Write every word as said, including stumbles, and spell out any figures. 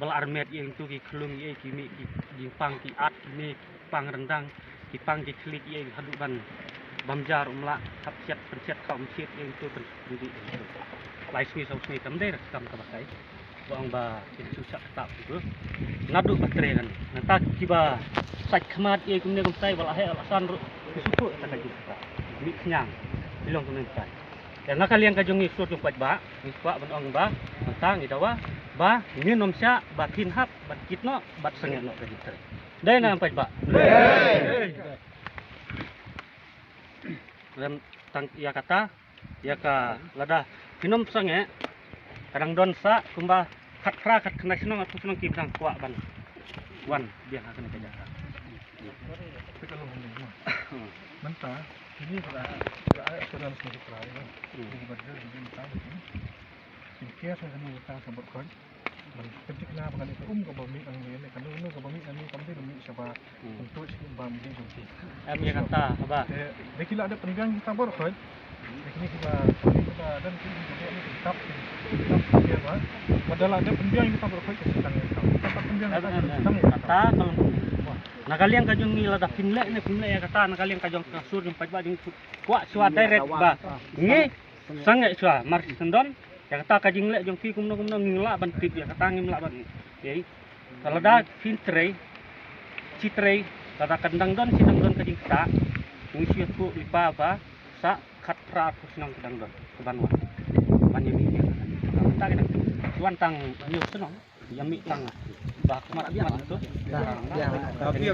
Ba la armet ïa ito ki khlung ïa ki mih ki jingpang ki at ki mih ki pang ryndang ki pang ki khlieh ïa haduh ban bam jar um lah hap siat pynsiat ka um siat ïa ito pyn pynbit ïa ito. Lai sngi saw sngi kam dei kam ka ba kai. Ba ong ba kin shu shah kata ito. Naduh ba trei kan. Nangta kiba sait khmat ïa kumne kumtai ba la heh la san ruh. Ki shu kata ka jingkata. Mih khñiang. Bilong kumne kumtai. Ïa na ka liang ka jong ngi sur jong paidbah ngi kwah ban ong ba nangta ngi dawa ba ngin ym shah ba phin hap bad kit noh bad sangeh noh ka jingtrei. Dei na paidbah. Lem tang ïa kata ïa ka lada phin ym sangeh ka dang don sa kumba khatphra khatkhyndai shnong arphew shnong ki dang kwah ban wan biang ha kane ka jaka. Te ka long hangne ma. Mynta kine ka la ka la ai assurance na ka trai ma. Kine ki ba dei kine mynta kine. Kine ki sa kane mynta sa bor khoi. Man ka jik na ba kane ka um ka ba mih ang ne ka nu nu ka ba mih ang ne kam dei ba mih sa ba. Untuk shi ba mih jong ki. Em ïa kata ba. Te de ki la dep pynbiang kita bor khoi. Kata ka long na ka liang ka jong ngi lada pynleh ne pynleh ïa kata na ka liang ka jong ka sur jong paidbah jong kwah shuwa direct ba ngi sangeh shuwa mar sendon ïa kata ka jingleh jong ki kumno kumno ngi lah ban tip ïa kata ngim lah ban ïa ka lada phin trei chi trei lada ka dang don chi dang don ka jingkata ngi shu ïathuh lypa ba sa khatphra arphew shnong ka dang don ka ban wan ban ïa mih ïa ka mynta ka dang wan tang hynñiew shnong ïa mih tang ba khmat ïa mih to. Ïa.